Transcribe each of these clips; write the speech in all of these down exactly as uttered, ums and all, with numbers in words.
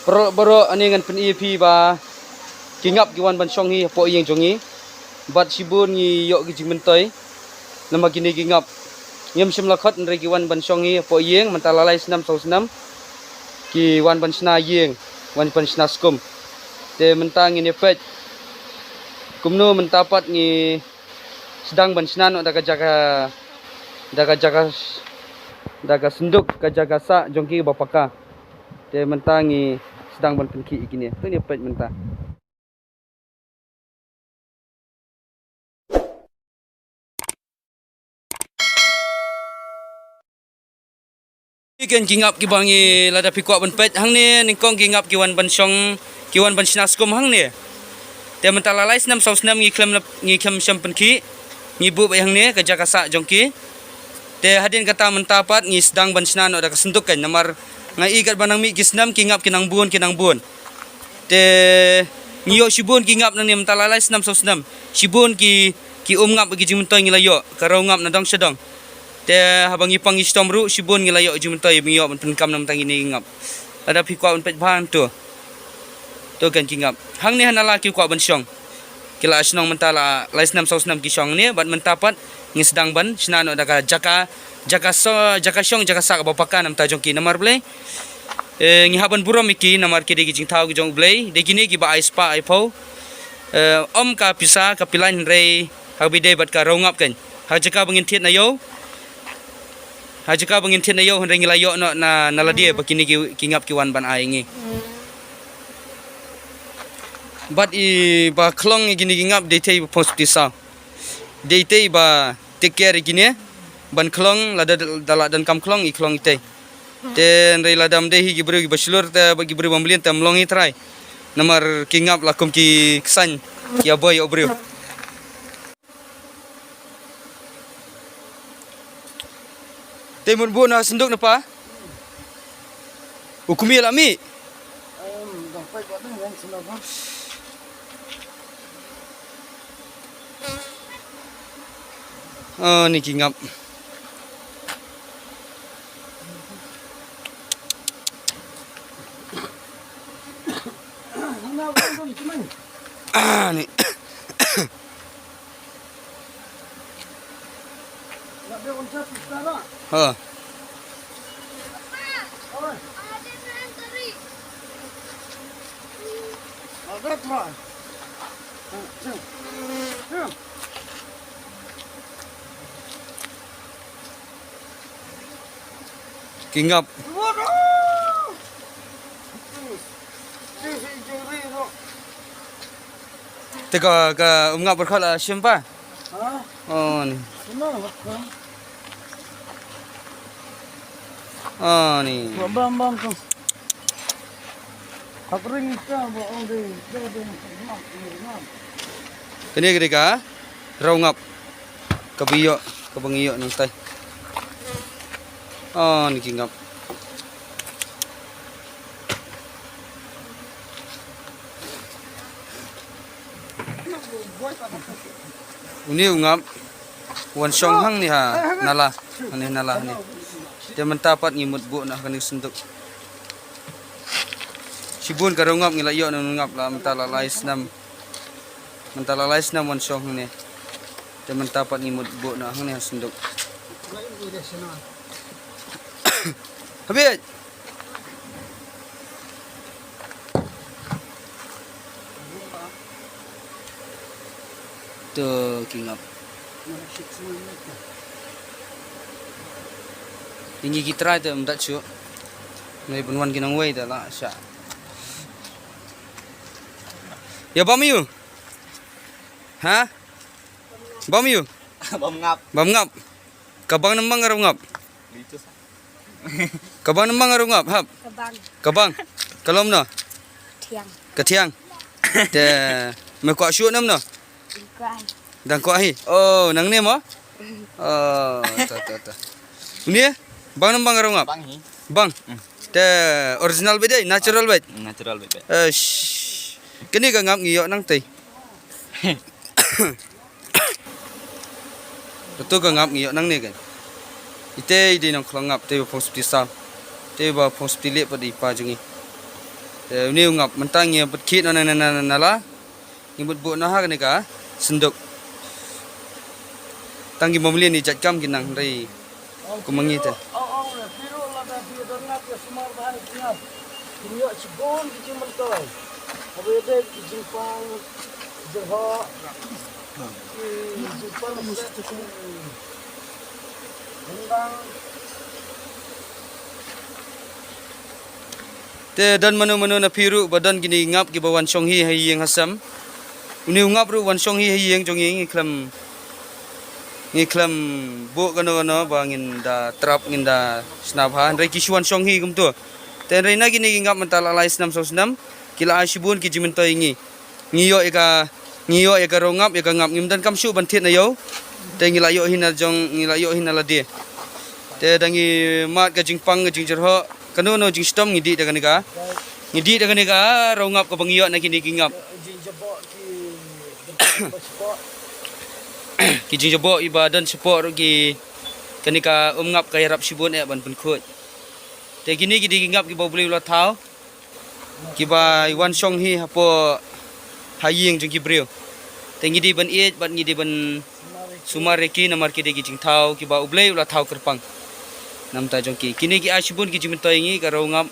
Baroh baroh, ani ngan pyni ïa phi ba ki ngap ki wan ban shong hi hapoh ïing jong ngi. Bad shibun ngi ïoh ki jingmyntoi namar kine ki ngap. Ngim shym la khot, hynrei ki wan ban shong hi hapoh ïing mynta la lai snem saw snem. Ki wan ban shna ïing, wan ban shna skum. Te mynta ngin ïa peit kumno mynta pat ngi sdang ban shna noh da ka jaka, da ka jaka, da ka synduk, ka jaka sah jong ki ba paka. Te mynta ngi sdang ban pynkhih ïa kine. To ngin ïa peit mynta. Ki ken ki ngap kiba ngi, lada phi kwah ban peit hangne, nyngkong ki ngap ki wan ban shong, ki wan ban shna skum hangne. Te mynta la lai snem saw snem ngi khlem lep, ngi khlem shym pynkhih. Ngi buh beit hangne ka jaka sah jong ki. Te hadien kata mynta pat ngi sdang ban shna noh da ka synduk ken, namar nga i katba nang mih ki snem ki ngap ki nang bun, ki nang bun. Te ngi ïoh shibun ki ngap nangne mynta la lai snem saw snem. Shibun ki, ki um ngap, ki jingmyntoi ngi la ïoh, ka raw ngap na dong sha dong. Te haba ngi pang ngi shitom ruh shibun ngi la ïoh jingmyntoi, ngi ïoh ban pyndonkam na bynta kine ki ngap. Lada phi kwah ban peit bha to. To ken ki ngap. Hangne ha nala ki kwah ban shong. Ki la shnong mynta la lai snem saw snem ki shong hangne, bad mynta pat ngi sdang ban shna noh da ka jaka, jaka so, jaka shong, jaka sah kaba paka na bynta jong ki, namar balei? Eh, ngi hap ban burom ïa ki namar ki dei ki jingthaw ki jong U Blei, dei kine kiba ai spah ai phew. Eh, ym ka pisa ka pilain, hynrei haba ïadei bad ka raw ngap ken. Ha jaka ba ngin thied na ïew, ha jaka ba ngin thied na ïew, hynrei ngi la ïoh noh na, na lade ba kine ki, ki ngap ki wan ban ai ngi. Bad i ba khlong ïa kine ki ngap dei tei ba pos pisa. Dei tei ba take care ïa kine, ban khlong, lada da la donkam khlong, i khlong i tei. Te hynrei lada ym dei hi ki briew kiba shlur te bad ki briew ba mlien te ym long hi trai. Namar ki ngap la kum ki ksain, ki ïa boi ïa u briew. Te mut buh na synduk na pa. U kmie la mih. Oh, ni ki ngap. Ah, ni. Ha. Ki ngap. Te ka, ka um ngap bad ka la shim pa. Oh, ni. Oh, ni. Bam, bam, bam tu. Kane ka dei ka raw ngap. Kaba ïoh, kaba ngi ïoh nangtai. Oh, ni ki ngap. Une u ngap wan shong hangne ha nala, hangne ha nala hangne. Te mynta pat ngi mut buh na kane ka synduk. Shibun ka raw ngap ngi la ïoh na u ngap la mynta la lai snem. Mynta la lai snem wan shong hangne. Te mynta pat ngi mut buh na hangne ha synduk. Habit. To ki ngap. Ini ki trai te mynta shu. Ngi pynwan ki nongwei te la sha. Ïa bam ïa u. Ha? Bam ïa u. Bam ngap. Bam ngap. Ka bang ne ym bang ka raw ngap? Ka bang ne ym bang ka raw ngap, hap? Ka bang. Ka bang. Ka long no? Thiang. Ka thiang. Te me kwah shuh ne ym no? Kwah. Dang kwah hi. Oh, nangne mo? Oh, ta, ta, ta. Une? Bang ne ym bang ka raw ngap? Bang hi. Bang. Hmm. Te original beit dei, natural beit. Natural beit. Eish. Kane ka ngap ngi ïoh nangtei. Kato ka ngap ngi ïoh nangne kan. Ite i dei nongkhlong ngap te ba phong spti saw. Te ba phong spti leh pat i pa jong ngi. Te une u ngap mynta ngi bad khit noh na na na na la. Ngi bad buh noh ha kane ka synduk. Tang ki bym mlien ki jait kam ki nang hynrei kum ma ngi te. Te don mano mano na phi ruh ba don kine ki ngap kiba wan shong hi ha ïing ha sem. Une u ngap ruh wan shong hi ha ïing jong ngi, ngi khlem, ngi khlem buh kano kano ba ngin da trap, ngin da sna bha, hynrei ki shu wan shong hi kumto. Te hynrei na kine ki ngap mynta la lai snem saw snem ki la ai shibun ki jingmyntoi ïa ngi. Ngi ïoh ïa ka, ngi ïoh ïa ka raw ngap, ïa ka ngap ngim donkam shuh ban thied na ïew. Te ngi la ïoh hi na jong, ngi la ïoh hi na lade. Te da ngi mad ka jingpang ka jingjyrhoh, kano kano jingshitom ngi dih da kane ka, ngi dih da kane ka raw ngap kaba ngi ïoh na kine ki ngap. Ki jingjaboh iba don shapoh ruh ki, kane ka um ngap ka ïarap shibun eh ban pynkhuid. Te kine ki dei ki ngap kiba U Blei u la thaw, kiba wan shong hi hapoh ha ïing jong ki briew. Te ngi dei ban ïeit bad ngi dei ban sumar ïa ki namar ki dei ki jingthaw kiba U Blei u la thaw kyrpang na bynta jong ki. Kine ki ai shibun ki jingmyntoi ïa ngi, ka raw ngap,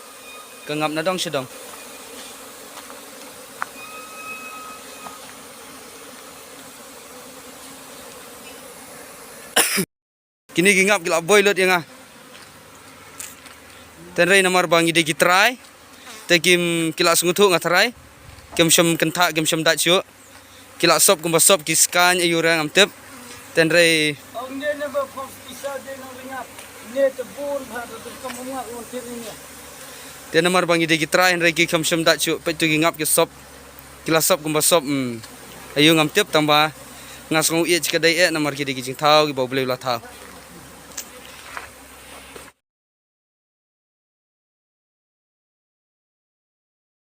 ka ngap na dong sha dong. Kine ki ngap ki la boi lut ïa nga. Te hynrei namar ba ngi dei ki trai, te kim, ki la sngewthuh nga trai. Kim shym kynthah, kim shym dait shuh. Ki la sop kumba sop, ki skaiñ aiu re ngam tip. Te hynrei te namar ba ngi dei ki trai hynrei ki kham shym dait shuh, peit tu ki ngap ki sop. Ki la sop kumba sop, mm. Aiu ngam tip, tang ba nga sngew ïeit shikatdei eh namar ki dei ki jingthaw kiba U Blei u la thaw.